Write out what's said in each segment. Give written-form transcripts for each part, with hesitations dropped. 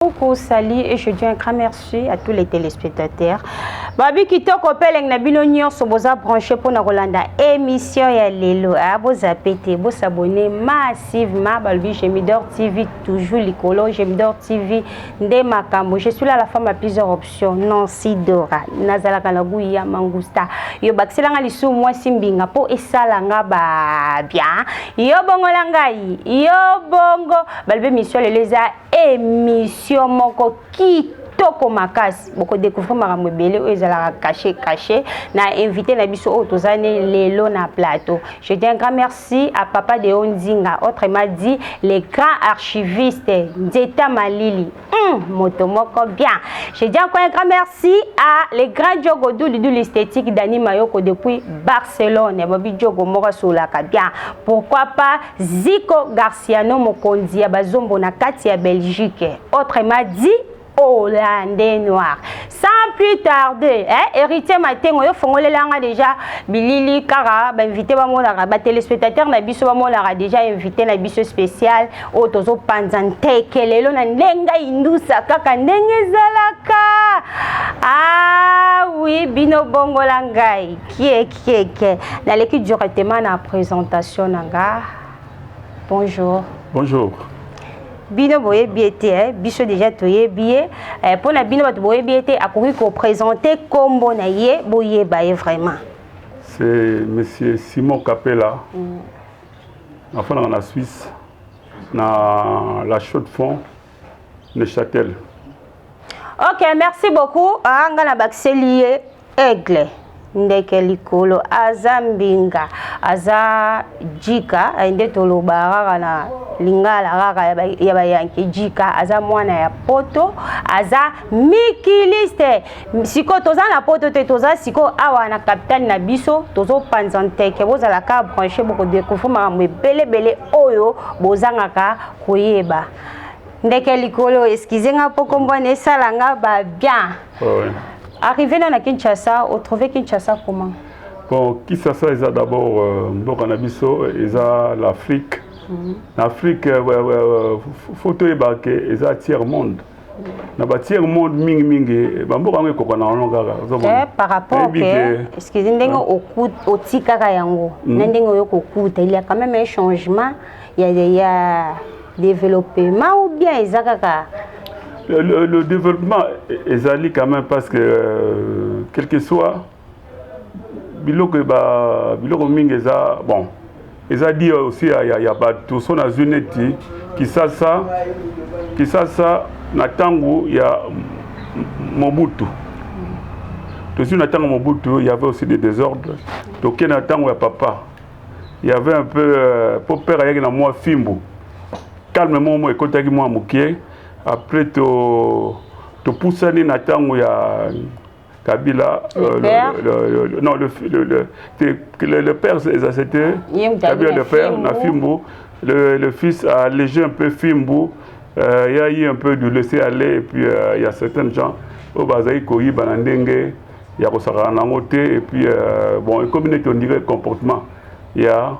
Coucou, salut et je dis un grand merci à tous les téléspectateurs. Babi kitoko peleng na bino nyonso boza branché pona kolanda émission ya lelo. Ah boza pété, bo s'abonner massivement balobi Gemidor TV toujours likolo Gemidor TV nde makambo. Je suis là, la femme à plusieurs options. Nancy Dora. Nazalaka na goût ya mangusta. Yo bakiselanga lisu mwasi mbinga po esalanga ba bien. Yo bongola ngai. Yo bongo balobi émission lelo eza émission moko kitoko makasi. Bokodécouvrir makambo ebele oyo ezalaka caché caché na invité na biso oyo toza ne lelo na plateau. Je dis un grand merci à papa de Ondinga, autrement dit le grand archiviste Nzeta Malili, moto moko bien. Je dis encore un grand merci à le grand Diogo Duli Duli esthétique Dani Mayoko depuis Barcelone. Babi Diogo moko asolaka bien. Pourquoi pas Zico Garciano, mokonzi ya bazombo na kati ya Belgique, autrement dit Hollandais noir. Sans plus tarder, hein, héritier Matengo, yo fongolelanga déjà bilili kaka ba invité bamonaka, ba téléspectateur na biso bamonaka déjà invité na biso spécial oyo tozopanza nteke lelo na ndenge indusa kaka ndenge ezalaka. Ah oui, bino bongola ngai kiekieke. Naleki directement na présentation na nga. Bonjour. Bonjour. Bino boyebi ete biso déjà toyebi ye. Mpo na bino bato boyebi ete akoki koprésenter nkombo na ye, boyeba ye vraiment. C'est monsieur Simon Capella. Nafandaka na Suisse, na La Chaux-de-Fonds, Neuchâtel. Ok, merci beaucoup. Ah, nga na bakiseli ye aigle ndeke likolo, aza mbinga, aza jika nde toloba kaka na lingala kaka ya bayanke jika. Aza mwana ya poto, aza mikiliste. Sikoyo toza na poto te, toza sikoyo awa na capitale na biso, tozopanza nteke. Bozalaka branché, bokodécouvrir makambo ebelebele oyo bozangaka koyeba. Ndeke likolo, excuse nga mpo kombo wana esalanga babien. Ouais. Arrivé na Kinshasa, otrouve Kinshasa comment? Bon, Kinshasa eza d'abord mboka na biso, eza l'Afrique. Na Afrique, faut toyeba ke eza tiers monde. Na ba tiers monde mingimingi, bamboka yango ekoka na yango kaka, ozomona. Eh, par rapport Nayebi ke excuse, ndenge otikaka yango na ndenge oyo kokuta, il y a quand même un changement ya développement ou bien eza kaka? Le développement ezali quand même parce que quel que soit biloko ba biloko mingi eza bon, eza dit aussi ya bato so nazwi neti Kisasa. Kisasa na ntango ya Mobutu, tozwi na ntango Mobutu, il y avait aussi des désordres. Tokei na ntango ya papa, il y avait un peu po père ayaki na mwa fimbu, calme moko ekotaki mwa moke. Après topusani na ntango ya Kabila. Le père. Non, le père, c'était Ye moto Kabila azali le père na na fimbu. Le fils a allégé un peu fimbu, il y a eu un peu de laisser aller et puis il y a certains gens oyo bazali koyiba na ndenge ya kosakana nango te. Et puis bon, ekomi neti on dirait comportement ya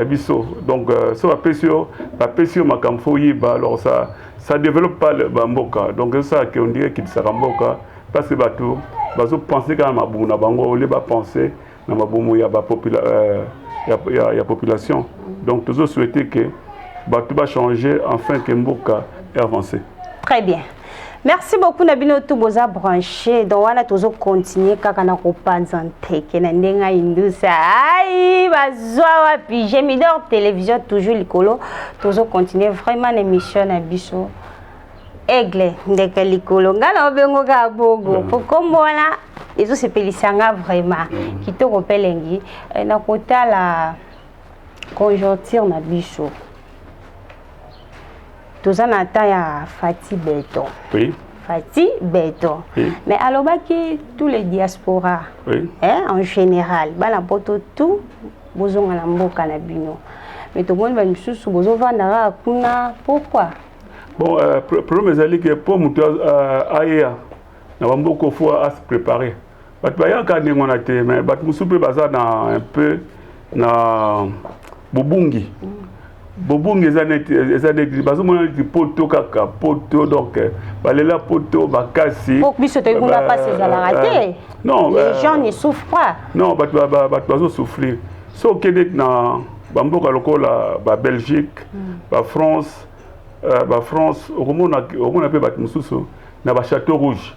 biso. Donc so bapesi yo makambo, faut oyiba. Alors ça développe pas bamboka. Donc esalaka on dirait ekitisaka mboka parce que bato bazopense kaka na mabumu na bango au lieu bapense na mabumu ya population. Donc tozosouhaite ke bato bachanger enfin ke mboka avance. Très bien, merci beaucoup na bino tu boza branché. Donc wana tozocontinue kaka na kopanza nteke na ndenge ya indusa. Ai bazwa wapi? Gemidor Télévision toujours likolo. Tozocontinue vraiment na émission na biso. Aigle ndeke likolo, ngai na obengo kaka bongo po kombo wana ezosepelisa nga vraiment kitoko mpe elengi. Na kotala conjoncture na biso, toza na temps ya Fatshi Béton. Fatshi Béton. Mais alobaki tous les diaspora, hein, en général bana poto tout, bozonga na mboka na bino. Mais tomoni bamisusu bozovanda kaka kuna. Pourquoi? Bon, problème ezali ke mpo moto aya na bamboka, faut ase préparer. Bato bayaka ndenge wana te, mais bato mosusu mpe baza na un peu na bobungi. Bobungi eza neti, eza neti bazomona neti poto kaka poto, donc balela poto makasi. Po biso toyebi kuna mpasi ezalaka te. Non. Les gens ne souffrent pas. Non, bato bazosouffrir. So okende neti na bamboka lokola Babelgique, Bafrance, Bafrance, okomona mpe bato mosusu na Bachâteau Rouge.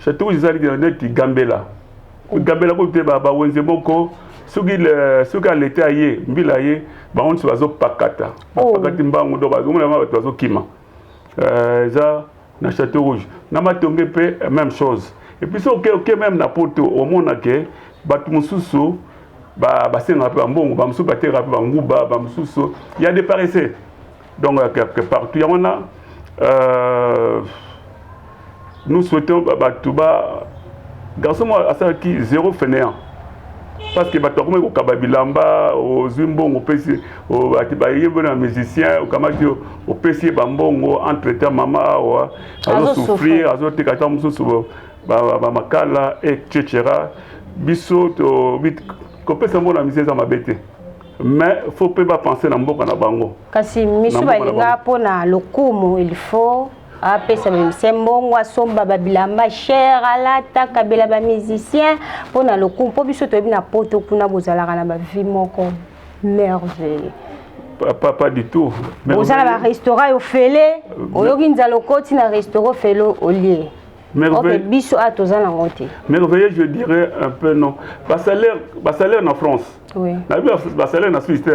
Château Rouge ezali neti Gambela. Gambela kutu te, bawenze moko. Soki alete aye mbila ye, bango nyonso bazopakata, bapakati mbangu. Donc bazomona bato bazokima. Eza na Château Rouge, na Matonge mpe même chose. Et puis soki oke même na poto, omona ke bato mosusu basengaka mpe bambongo, bamosusu batekaka mpe banguba, bamosusu ya des paresseux. Donc partout yango wana, nous souhaitons bato ba garçon moko asalaki zéro fainéant, parce que bato bakomaki kokaba bilamba. Ozwi mbongo, opesi bayembi na musicien, okamati, opesi ye bambongo. Entre temps mama awa azosouffrir, azoteka ta mosusu bamakala, etc. Biso kopesa mbongo na musicien eza mabe te, mais faut mpe bapense na mboka na bango. Kasi misu balinga mpona lokumu, il faut apesa bamusicien mbongo, asomba babilamba cher, alata, kabela bamusicien mpona lokumu. Mpo biso toyebi na poto kuna bozalaka na bavie moko merveille. Pas du tout. Boza na barestaurant ofele, oyoki nzala, okoti na restaurant ofele, olie. Ok, biso a toza nango te. Merveilleux, je dirais un peu non. Basalaire, basalaire na France, nayebi basalaire na Suisse te.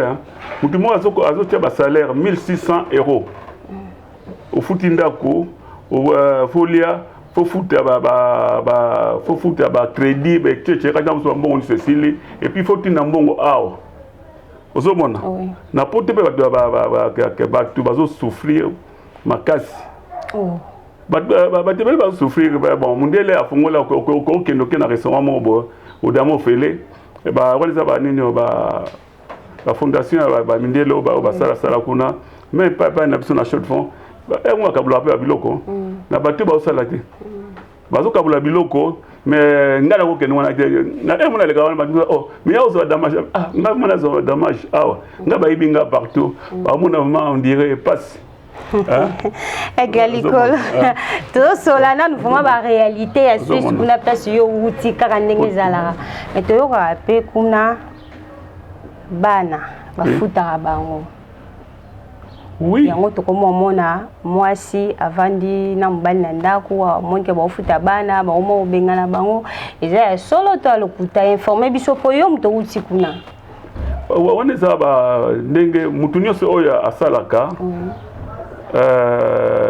Motu moko azotia basalaire 1600 euros. Ofuti ndako, folia, fofuta bacrédit, etc. Kati mosusu bambongo nyonso esili, et puis fotinda mbongo awa. Ozomona na poto mpe bato bazosouffrir makasi. Bato ebele bazosouffrir. Bon, mondele afongola, okende, oke na restaurant moko boye, odama ofele. Wana eza banini, bafondation ya bamindele oyo basalasala kuna. Mais epai na biso na Chaux-de-Fonds, yango bakabolaka mpe babiloko na bato bazosala te, bazokabula biloko. Mais ngai nakokende wana te. Mona aleka wana, bato: "Oh, mais ya ozwa damage." Ah, ngai mona azwa damage awa, ngai bayebi nga partout, bamona vraiment, on dirait pasi. Ega likolo, tozosola nanu vraiment baréalité ya Suisse kuna, place yo wuti, kaka ndenge ezalaka. Mais toyokaka mpe kuna bana bafutaka bango. Yango tokomomona mwasi avandi na mobali na ndako, amonike baofuta bana, baoma kobengana bango. Eza ya solo to alokuta? Informe biso mpo yo moto outi kuna. Wana eza ndenge motu nyonso oyo asalaka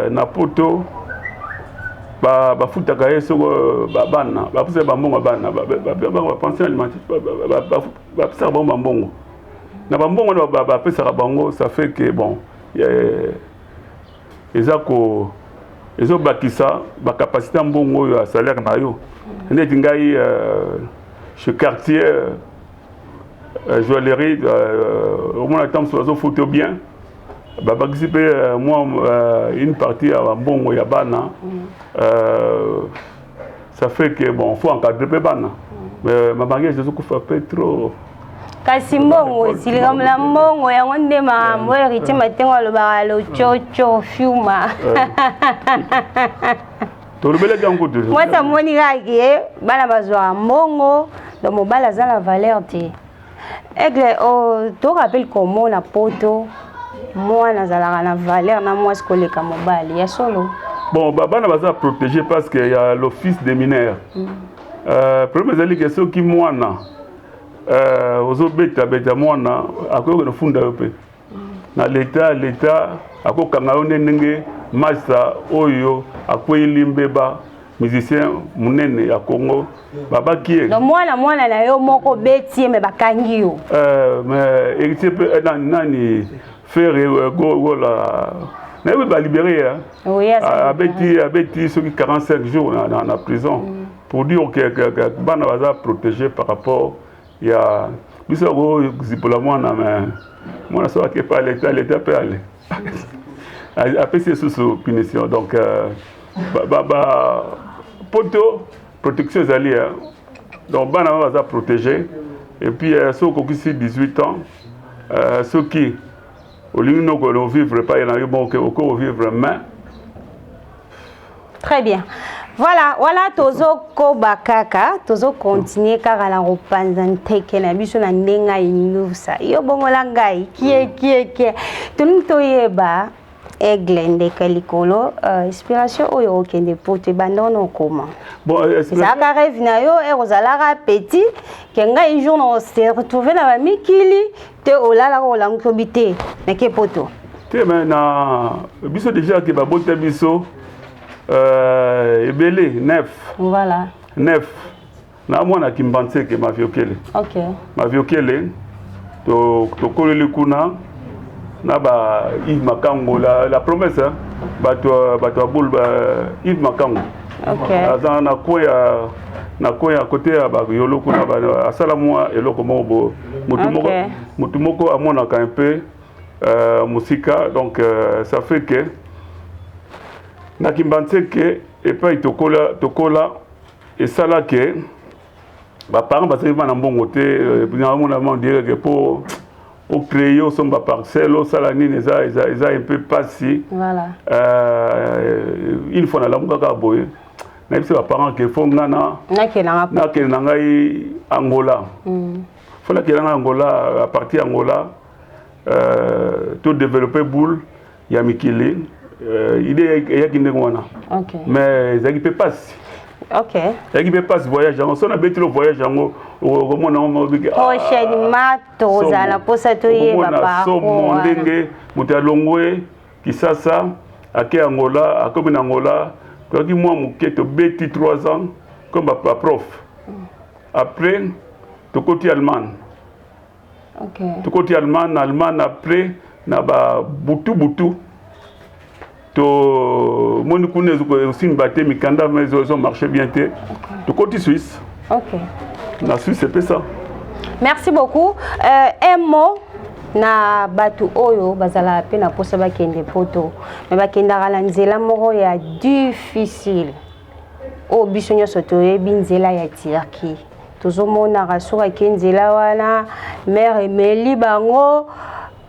na poto bafutaka ye. Soko bana, bapesaka bambongo bana, bapension alimentaire, bapesaka bango bambongo. Na bambongo wana bapesaka bango, ça fait que bon, eza ko ezobakisa bacapacité ya mbongo oyo ya salaire na yo. Neti ngai, chez Cartier, joaillerie, omona ntango mosusu bazofuta bien, babakisi mpe mwa une partie ya bambongo ya bana. Ça fait que bon, faut encadrer mpe bana. Ma mariage ezokufa mpe trop. Kasi mbongo esilikambo na mbongo, yango nde makambo. Héritier Matengo alobaka lococo fiuma. Tolobelaki yango te. Mwasi amoni kaka ye, bana bazwaka mbongo, donc mobali aza na valeur te. Aigle, torappelle komona poto mwana azalaka na valeur na mwasi koleka mobali, ya solo? Bon, bana baza protégé parce que ya l'office des mineurs. Problème ezali ke soki mwana ozobetabeta mwana, akoki kokende funda yo mpe na leta. Leta akokanga yo nde ndenge masa oyo akweyeli mbeba, musicien monene ya Congo, babaki ye. Donc mwana na yo moko obeti ye, me bakangi yo? Mais Héritier mpe, nani, Ferre Gola, nayebi balibéré ye, abeti soki 45 jours na prison. Pour dire que bana baza protégé par rapport ya biso akozipola mwana. Mais mwana so ake pa leta, leta mpe ale apesi lisusu punition. Donc poto protection ezali. Donc bana ba baza protégé. Et puis soki okokisi 18 ans, soki Olingi noko ovivre epai na yo moko, okoki ovivre, mais Très bien. Voilà, voilà, tozokoba kaka, tozocontinue kaka na kopanza nteke na biso na ndenge ayinusa yo bongola ngai kie kie kie. Tolingi toyeba, Aigle Ndeke Likolo, inspiration oyo okende Poto ebanda wana okoma? Bon, ezalaka rêve na yo ere ozalaka petit ke ngai jour na se retrouve na bamikili te, olalaka, olamuki, obi te nake Poto? Te, mais na biso déjà ke babota biso ebele, neuf. Neuf. Na mwana Kimbanseke, Maviokele. Maviokele, tokoleli kuna na ba Yves Makango, la promesse, hein? Bato ya boule ba Yves Makango. Aza na coin ya côté ya bayolo kuna, asala mwa eloko moko bo motu moko, motu moko amonaka un peu mosika. Donc ça fait que na Kimbanseke epai tokola, tokola, esala ke baparent bazali bana mbongo te. Namona on dirait que po ocréer, osomba parcelle, osala nini, eza un peu pasi. Une fois nalamuka kaka boye, nayebisi baparent ke faut nga na nakende na ngai Angola. Faut nakende na ngai Angola. À partir Angola, to développer boule ya mikili. Idée eyaki ndenge wana. Mais ezalaki mpe pasi. Ezalaki mpe pasi, voyage yango. So nabeti lo voyage yango, okomona yango. Prochainement tozala mposa toyeba. Somo ndenge moto alongwe Kisasa, ake Angola, akomi na Angola, toyaki mwa moke, tobeti 3 ans comme baprof. Après tokoti Allemagne. Tokoti Allemagne, Allemagne après na babutu butu, tomoni kuna ezosimba te, mikanda ezomarche bien te, tokoti Suisse. Na Suisse epesa. Merci beaucoup. Un mot na bato oyo bazalaka mpe na mposa bakende Poto, me bakendaka na nzela moko ya difficile oyo biso nyonso toyebi, nzela ya Turquie. Tozomonaka soki ake nzela wana, mare emeli bango,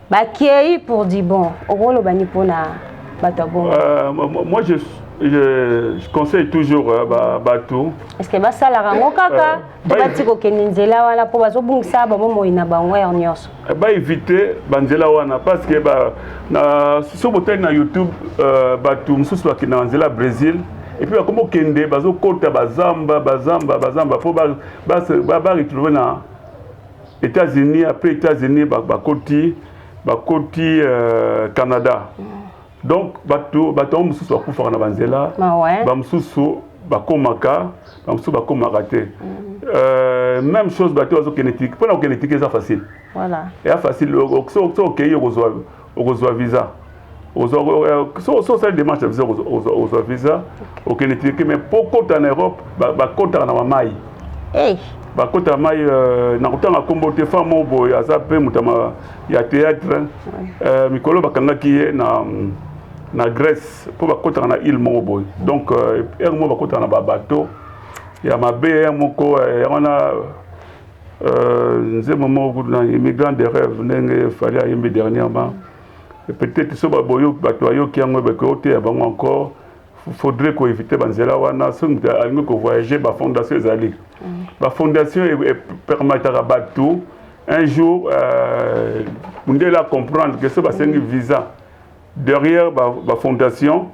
bakei pour du bon. Okoloba ni mpona bato ya bongo? Moi je conseille toujours bato. Est ce que basalaka yango kaka to bati kokende nzela wana mpo bazobungisa babomoi na bango heure nyonso? Baévite banzela wana, parce que na so botali na YouTube, bato mosusu bakende na nzela ya Brésil et puis bakoma okende, bazokota bazamba, bazamba, bazamba mpo baretrouve na États-Unis. Après États-Unis, bakoti Canada. Donc bato yango mosusu bakufaka na banzela, bamosusu bakomaka, bamosusu bakomaka te. Même chose bato bazokende Turquie. Mpona kokende Turquie eza facile. Eza facile. So okei, okozwa visa. So osali démarche ya visa, okozwa visa, okende Turquie. Mais mpo kota na Europe, bakotaka na bamai, bakota mai. Na kotanga nkombo te, femme moko boye aza mpe moto ya théâtre, mikolo bakangaki ye na Grèce mpo bakotaka na île moko boye. Donc heure moko bakotaka na babateau ya mabe, heure moko yango wana nzembo moko na Immigrant de rêve, ndenge Fally ayembi dernièrement. Peut-être so bato bayoki yango, bakoyoteya bango encore. Faudrait koéviter banzela wana. Soki moto alingi kovoyage, bafondation ezali. Bafondation epermetaka bato un jour mundele acomprendre que so basengi visa, derrière bafondation,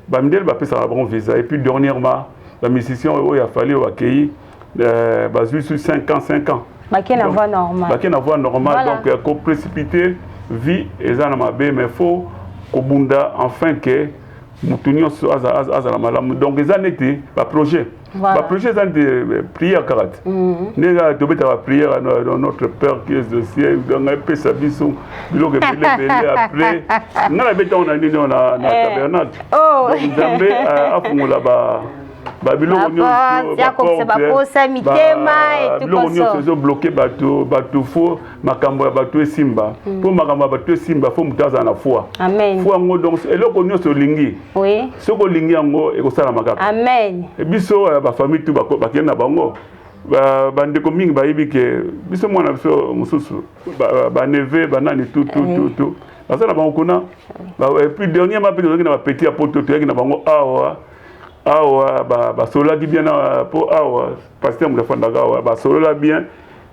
bamindele bapesaka bango visa. Et puis dernièrement, bamusicien oyo afali, oyo bakei, bazwi su 5 ans, 5 ans. Bake na voie normale. Bake na voie normale. Donc koprécipiter vie eza na mabe, mais faut kobunda enfin ke motu nyonso azala malamu. Donc eza neti baprojet. Baprojet eza neti prière kaka te, ndenge kaka tobetaka baprière, Notre Père qui est au ciel, donc epesa biso biloko ebele ebele. Après ngai nabetango na nini, na tabernacle. Donc Nzambe afungola babiloko nyonso, biloko nyonso ezobloquer bato. Bato faut makambo ya bato esimba. Mpo makambo ya bato esimba, faut moto azala na foi. Foi yango, donc eloko nyonso olingi, soki olingi yango, ekosalama kaka. Biso bafamille tu bakende na bango, bandeko mingi bayebi ke biso mwana biso mosusu, baneveux, banani, tu tu tu tu. Baza na bango kuna. Et puis dernièrement mpe tozalaki na bapetits ya poto, toyaki na bango awa awa, basololaki bien na po awa pasteur moto afandaka awa, basolola bien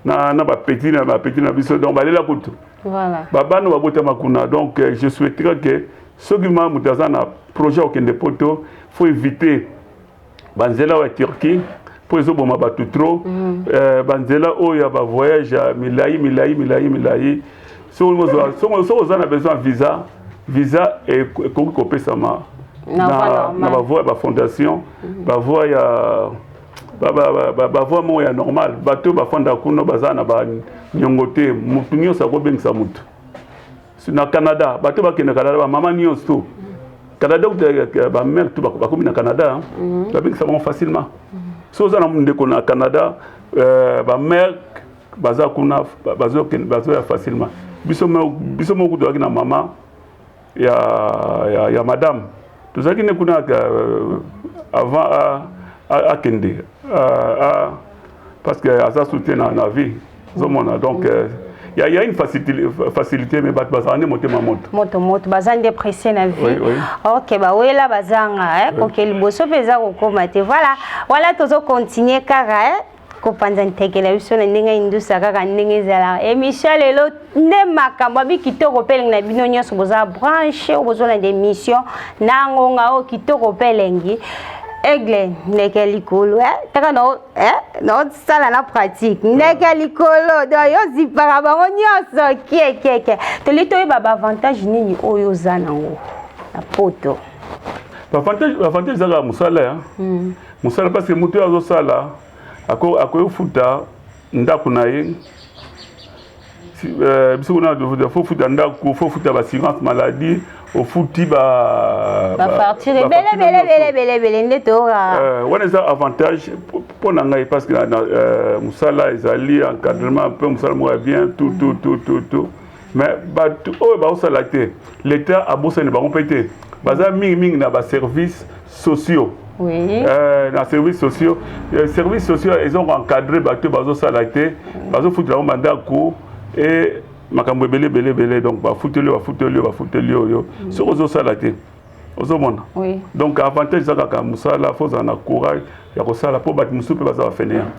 na bapetits, na bapetits na biso. Donc balela kutu babana babotama kuna. Donc je souhaiterais que soki ma moto aza na projet okende poto, faut éviter banzela oyo ya Turquie mpo ezoboma bato trop. Banzela oyo ya bavoyage ya milai milai milai milai, soki oza na besoin ya visa, visa ekoki kopesama na bavoie ya bafondation, bavoie ya bavoie moko ya normal. Bato bafandaka kuna baza na baniongo te. Motu nyonso akobengisa motu na Canada. Bato bakende Canada, bamama nyonso Canada, bamare tout bakomi na Canada, babengisa bango facilement. So oza na ndeko na Canada, bamare baza kuna, bazoya facilement. Biso moko tozalaki na mama ya madame, tozalaki ne kuna avant akende, parce que aza soutien na vie, ozomona. Donc il y a une facilité, mais bato bazala nde motema moto. Moto moto, baza nde pressé na vie. Oui. Ok, bawela bazanga koke liboso mpe eza kokóma te. Voilà, wala tozocontinue kaka kopanza ntekela biso na ndenge indusa kaka ndenge ezalaka. Émission lelo nde makambo abi kitoko mpe elengi na bino nyonso boza branché oyo bozolanda émission na ngonga oyo kitoko mpe elengi. Aigle, ndeke ya likolo, taka naosala na pratique ndeke ya likolo. Donc yo zipaka bango nyonso kiekeke. Toli toyeba baavantage nini oyo oza nango na poto? Baavantage ezaka mosala ya mosala, parce que moto oyo azosala akoki kofuta ndako na ye. Biso kuna faut futa ndako, faut futa baassurance maladie, ofuti bafacture ebele ebele ebele ebele ebele nde toyoka. Wana eza avantage mpo na ngai, parce que mosala ezali encadrement mpe mosala moko ya bien, tout tout tout tout tout. Mais bato oyo baosala te, l'État abosani bango mpe te. Baza mingimingi na baservice sociaux. Na services sociaux, services sociaux eza koencadre bato bazosala te, bazofutela bango bandako e makambo ebele ebele ebele. Donc bafuteli oyo, bafuteli oyo, bafuteli oyo soki ozosala te, ozomona. Donc avantage eza kaka mosala. Faut ozala na courage ya kosala, mpo bato mosusu mpe baza bafainéants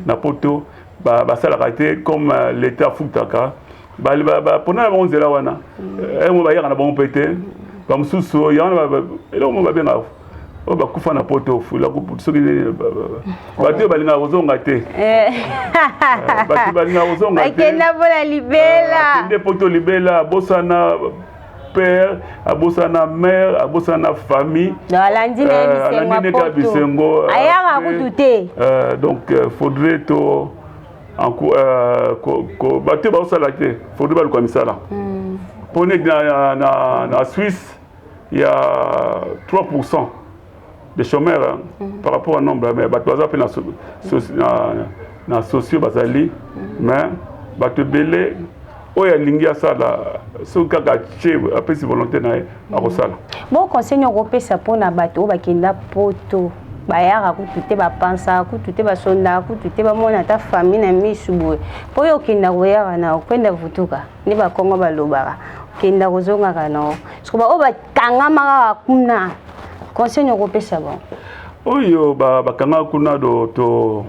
na poto, basalaka te. Comme l'État afutaka, mpona na bango nzela wana mo bayaka na bango mpe te. Bamosusu yango eloko mo babengaka oyo bakufa na poto, fula soki bato oyo balingaka kozonga te, bato balingaka kozonga te. Bakenda mpona libela. Akende poto libela, abosana père, abosana mère, abosana famille. Alandi na ye bisengo, bisengo. Ayaka kutu te. Donc faudrait to bato baosala te, faudrait baluka misala, mpo neti na Suisse il y a 3% de chômeurs, hein, par rapport au nombre. Mais bato baza mpe na sociaux bazali, mais bato ebele oyo alingi asala, soki kaka atie, apesi volonté na ye, akosala. Bon, conseil nini okopesa mpona bato oyo bakenda poto, bayaka kutu te, bapansaka kutu te, basondaka kutu te, bamona ata famille na misu boye? Mpo oyo okenda koyaka na okwenda vutuka nde bakongo balobaka, okenda kozongaka nao. Siko baoyo bakangama kaka kuna, conseil nini okopesa bango? Oyo bakangaka kuna, do to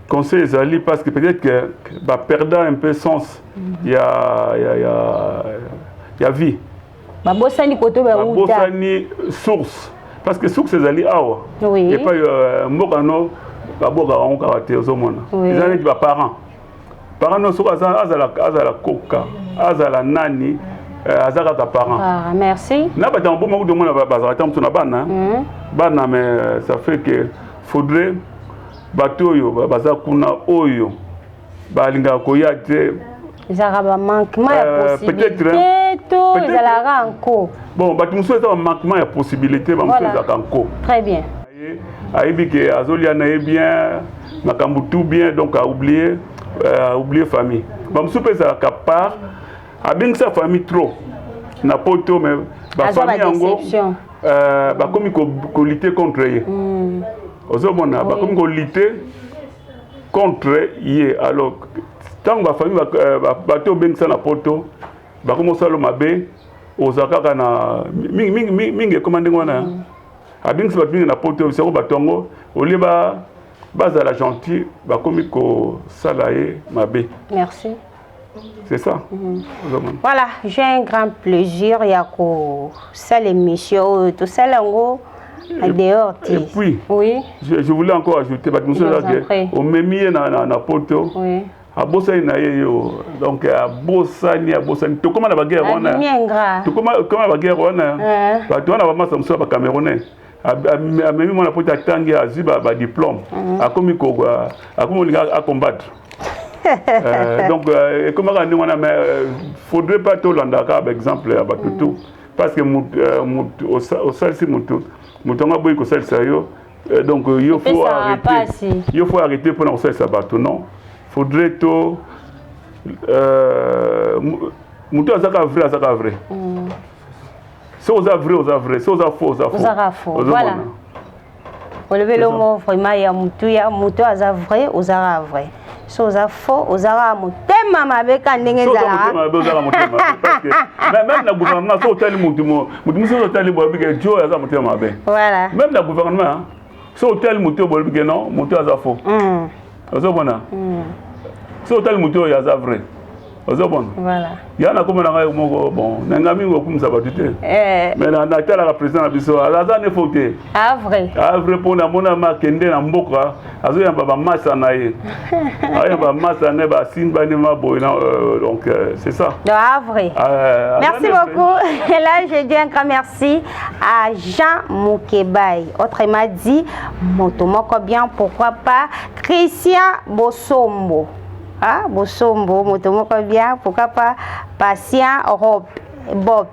conseil ezali parce que peut-être que baperdre un peu sens ya vie. Babosani koto bauta. Babosani source, parce que source ezali awa. Epai mboka no babokaka yango kaka te, ozomona. Eza neti baparent, parent no soki azala koka, azala nani, aza kaka parent. Ah, merci. Na bato ya maboma kutu omona bazalaka ta mosu na bana bana, mais ça fait que faudrait bato oyo baza kuna, oyo balingaka koya te. Ezalaka bamanquement ya possibilité to ezalaka nko? Bon, bato mosusu eza bamanquement ya possibilité, bamosusu ezalaka nko. Très bien. Ayebi ke azolia na ye bien, makambo tout bien, donc aoublier oublier famille. Bamosusu mpe ezalaka part abengisa famille trop na poto, mais bafamille yango bakomi kolutter contre ye. Ozomona, bakomi kolutter contre ye. Alors ntango bafamille, bato obengisa na poto. Bakomi osala mabe, oza kaka na mingi mingi mingi, ekoma ndenge wana. Abengisi bato mingi na Poto, seko bato yango olie bazala gentil, bakomi kosala ye mabe. Merci. C'est ça. Voilà, j'ai un grand plaisir ya kosala émission oyo, tosala yango en dehors te. Et puis, oui. Je voulais encore ajouter, bato mosusu ezake omemi ye na Poto, abosani na ye yo, donc abosani, abosani. Tokóma na baguerre wana, tokóma na baguerre wana, bato wana bamasa mosusu ya Bacamerounais, amemi mwana Poto, atangi, azwi badiplôme, akomi akomi olinga acombattre. Donc ekomaka ndenge wana, mais faudrait pas tolanda kaka baexemple ya bato tout, parce que mutu osalisi mutu, mutu yango aboyi kosalisa yo, donc yo faut arrêter, yo faut arrêter mpona kosalisa bato. Non, faudrait to mutu azaka vrai, azaka vrai. So oza vrai, oza vrai, so oza faux, oza faux. Ozaka faux, voilà. Olobeli mo vraiment ya mutu, ya mutu aza vrai, ozaka vrai, so oza faux, ozaka motema mabe ka ndenge ezalaka. Même na gouvernement, so otali mutu, mutu mosusu otali, boyebi ke jo aza motema mabe. Voilà. Même na gouvernement, so otali mutu oyo, boyebi ke non, mutu aza faux. Ozomona, so otali mutu oyo aza vrai, ozomona. Voilà. Ya nakoma na ngai moko, bon, na ngai mingi okumisa bato te, mais natalaka président na biso, aza ne faux te. Ah, vrai. Ah, vrai, mpo namona makende na mboka, azoyamba bamasa na ye, azoyamba bamasa na ye, basimba nde maboye. Donc c'est ça. Ah, vrai. Merci beaucoup. Et là, je dis un grand merci à Jean Moukebay, autrement dit moto moko bien. Pourquoi pas Christian Bosombo, ah, Bosombo, moto moko bien. Pourquoi pas Patient Rob Bob,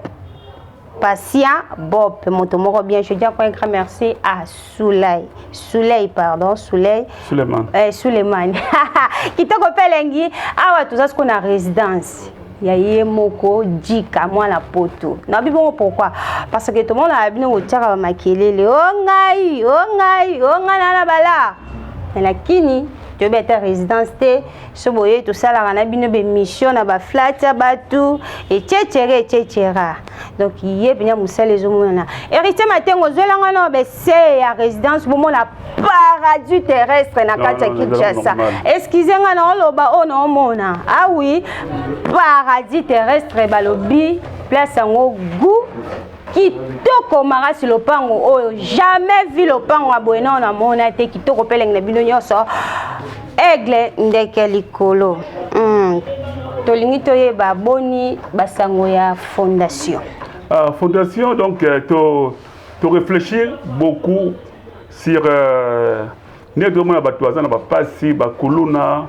Patient Bob, moto moko bien. Je dis encore un grand merci à Souley, Souley, pardon, Souley. Suleiman. Suleiman. Kitoko mpe elengi. Awa toza sikoyo na résidence ya ye moko Jika mwana Poto. Nabi bongo pourquoi? Parce que tomonaka bino kotiaka bamakelele: o ngai, o ngai, o ngai na na bala. Mais lakini toyebi ata résidence te. So boye tosalaka na bino bémission na baflat ya bato, etc etc. Donc ye mpenza mosala ezomonana. Héritier Matengo, ozwelanga na bese ya résidence, bomona paradis terrestre na kati ya Kinshasa. Excuse nga na oloba oyo naomona. Ah oui, paradis terrestre, balobi place yango goût kitoko makasi. Lopango oyo, jamais vu lopango ya boye nao namona te. Kitoko mpe elengi na bino nyonso. Aigle ndeke likolo. Tolingi toyeba boni basango ya fondation. Ah, fondation, donc to réfléchir beaucoup sur ndenge tozomona bato baza na bapasi, bakuluna,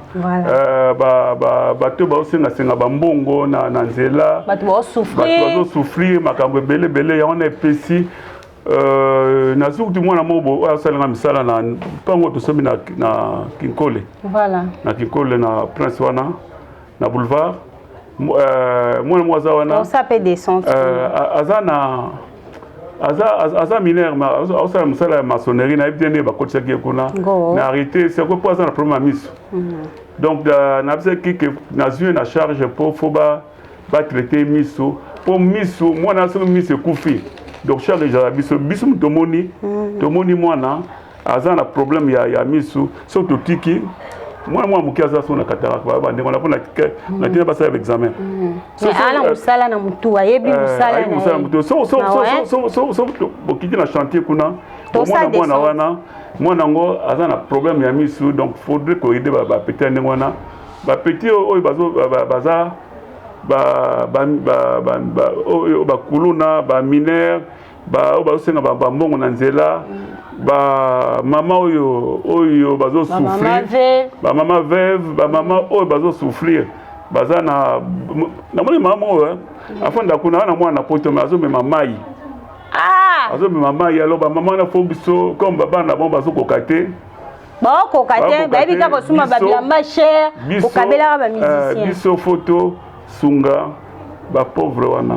bato bazosengasenga bambongo na nzela. Bato bazosouffrir. Bazosouffrir makambo ebele ebele. Yango wana epesi nazwi kutu mwana moko oyo asalinga misala na mpango tosombi na Kinkole. Na Kinkole, na Prince wana, na boulevard. Mwana moko aza wana. Osa pe descente. Aza na aza mineur, aosala mosala ya maçonnerie. Nayebi te ndenge bakotisaki ye kuna na arrêté seko mpo aza na problème ya miso. Donc nayebisaki ke nazwi ye na charge mpo fo batraite miso, mpo miso mwana, soki miso ekufi, donc charge ezala biso. Biso moto tomoni, tomoni mwana aza na problème ya miso. Soki totiki mwana, mwana moke aza so na cataracte, bandeko na mpona na ntina basala baexamen. Ala mosala na motu, ayebi mosala. Mosala na motu. So bokiti na chantier kuna, omona mwana wana, mwana yango aza na problème ya misu. Donc faudrait koaider bapetits ya ndenge wana, bapetits oyo baza oyo bakuluna, bamineur, oyo bazosenga bambongo na nzela, bamama oyo bazosouffrir, bamama veuve, bamama oyo bazosouffrir, baza na. Namoni mama oyo afanda kuna wana, mwana Poto, me azomema mai, azomema mai. Alors bamama wana, fo biso comme babana bango bazokoka te. Baokoka te, bayebi kaka kosomba babilamba cher, kokabelaka bamusicien. Biso fo tosunga bapauvre wana.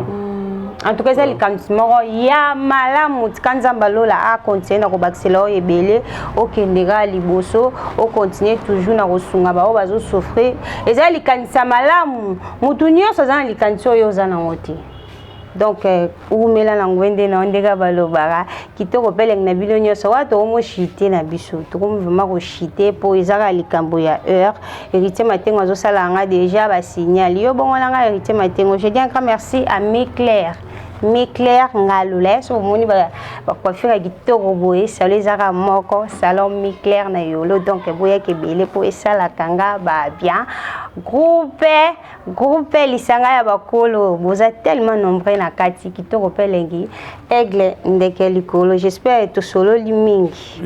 En tout cas, eza likambo moko ya malamu. Tika Nzambe alola acontinue na kobakisela oyo ebele, okende kaka liboso, ocontinue toujours na kosunga baoyo bazosouffrir. Eza likanisi ya malamu. Motu nyonso aza na likanisi oyo oza nango te. Donc umela na ngwende na yo, ndenge balobaka kitoko mpe elengi na bino nyonso. Wana tokomoshite na biso, tokomi vraiment koshite mpo eza kaka likambo ya heure. Héritier Matengo azosala yanga déjà basignal yo bongo nanga. Héritier Matengo, je dis un grand merci à Miclair, Miclair Ngalula. So omoni bacoiffure ya kitoko boye, salon ezaka moko, salon Miclair na Yolo. Donc boyaka ebele mpo esalaka nga babien. Groupe Lisanga ya Bakolo, boza tellement nombreux na kati. Kitoko mpe elengi, aigle ndeke likolo. J'espère tosololi mingi.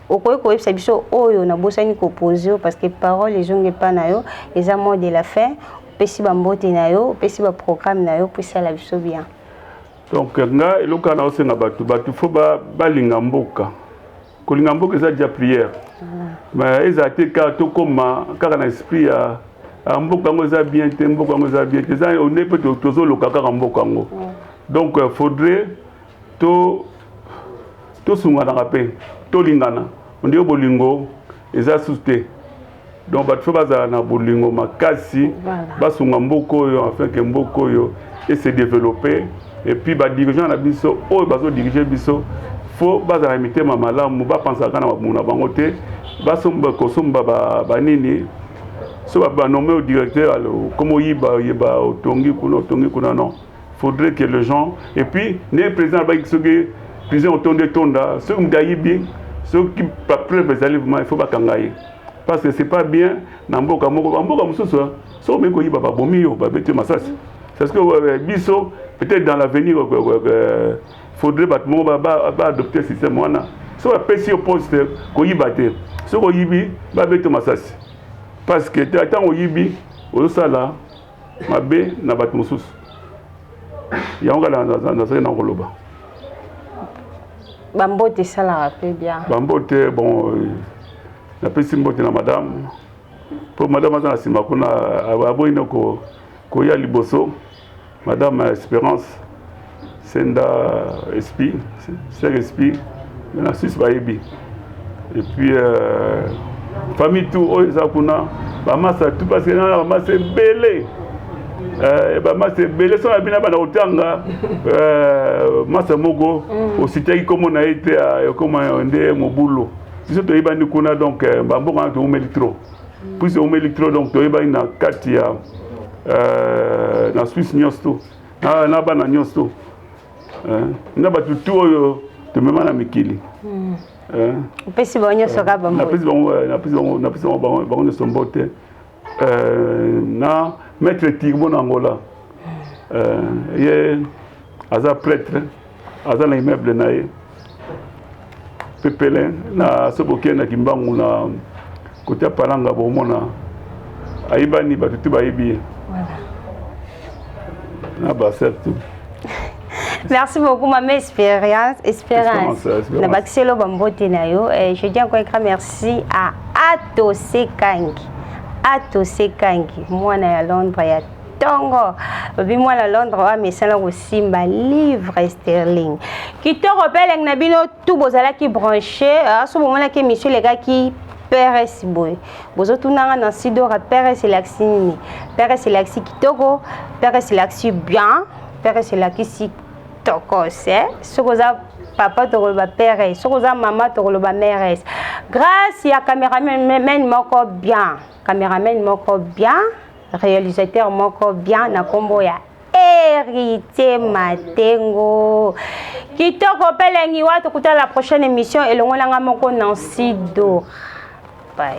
Okoki koyebisa biso oyo nabosani kopose yo, parce que parole ezongi epa na yo, eza mot de la fin. Opesi bambote na yo, opesi baprogramme na yo mpo esala biso bien. Donc nga, eloko wana osenga bato faut balinga mboka. Kolinga mboka eza dia prière, mais ezala te kaka tokóma kaka na esprit ya mboka yango eza bien te, mboka yango eza bien te, eza one mpe tozoloka kaka mboka yango. Donc faudrait to tosunganaka mpe tolingana. Ondire bolingo eza susu te. Donc bato faut bazala na bolingo makasi, basunga mboka oyo afin que mboka oyo ese développer. Et puis badirigeant na biso oyo bazodirige biso, faut bazala mitema malamu, bapansaka na mabumu na bango te, basomba kosomba banini. So banome au directeur comme oyiba oyeba, otongi kuna, otongi kuna, non. Faudrait que les gens, et puis ndenge président alobaki, soki prison otonda etonda, soki moto ayibi, soki bapreuve ezali, vraiment il faut bakanga ye, parce que c'est pas bien na mboka moko. Bamboka mosusu, soki omengi koyiba, babomi yo, babeti yo masasi. Parce que biso, peut-être dans l'avenir, faudrait bato moko baadopte système wana. Soki bapesi yo poste, koyiba te. Soki oyibi, babeti yo masasi, parce que ntango oyibi, ozosala mabe na bato mosusu. Yango kaka nazali na koloba. Bambote esalaka mpe bien. Bambote, bon, napesi mbote na madame, mpo madame aza na nsima kuna, aboyi na koya liboso. Madame Espérance Senda Espi, Sœur Espi, na Suisse bayebi. Et puis famille tout oyo eza kuna, bamasa tout, parce que na bamasa ebele, bamasa ebele. So na bino bana kotanga masa moko, ositaki nkombo na ye te, ekoma nde mobulu. Biso toyebani kuna. Donc bamboka wana toumeli trop, puisque oumeli trop, donc toyebani na kati ya na Suisse nyonso to na bana nyonso to na bato tu oyo tomema na mikili. Opesi bango nyonso kaka bambote. Napesi bango nyonso mbote na maître Tirbo na Angola. Ye aza prêtre, aza na immeuble na ye pepele na so bokende na Kimbangu, na kote ya Palanga, bomona ayebani, bato tu bayebi ye na baser tout. Merci beaucoup, Maman Espérance. Espérance. Na bakiselo bambote na yo. Je dis encore un grand merci à Atose Kangi. Atose Kangi, mwana ya Londres ya ntongo. Babi mwana Londres oyo amesana kosimba livre sterling. Kitoko mpe elengi na bino tu bozalaki branché. So bomonaki émission elekaki PRS boye, bozotunanga na Sidora, PRS elakisi nini? PRS elakisi kitoko, PRS elakisi bien, PRS elakisi tokos. Soki oza papa, tokoloba pere. Soki oza mama, tokoloba mère. Grâce ya cameraman moko bien, cameraman moko bien, réalisateur moko bien na nkombo ya Héritier Matengo. Kitoko mpe elengi wa tokutala la prochaine émission elongo nanga moko Nancy Dora. Bye.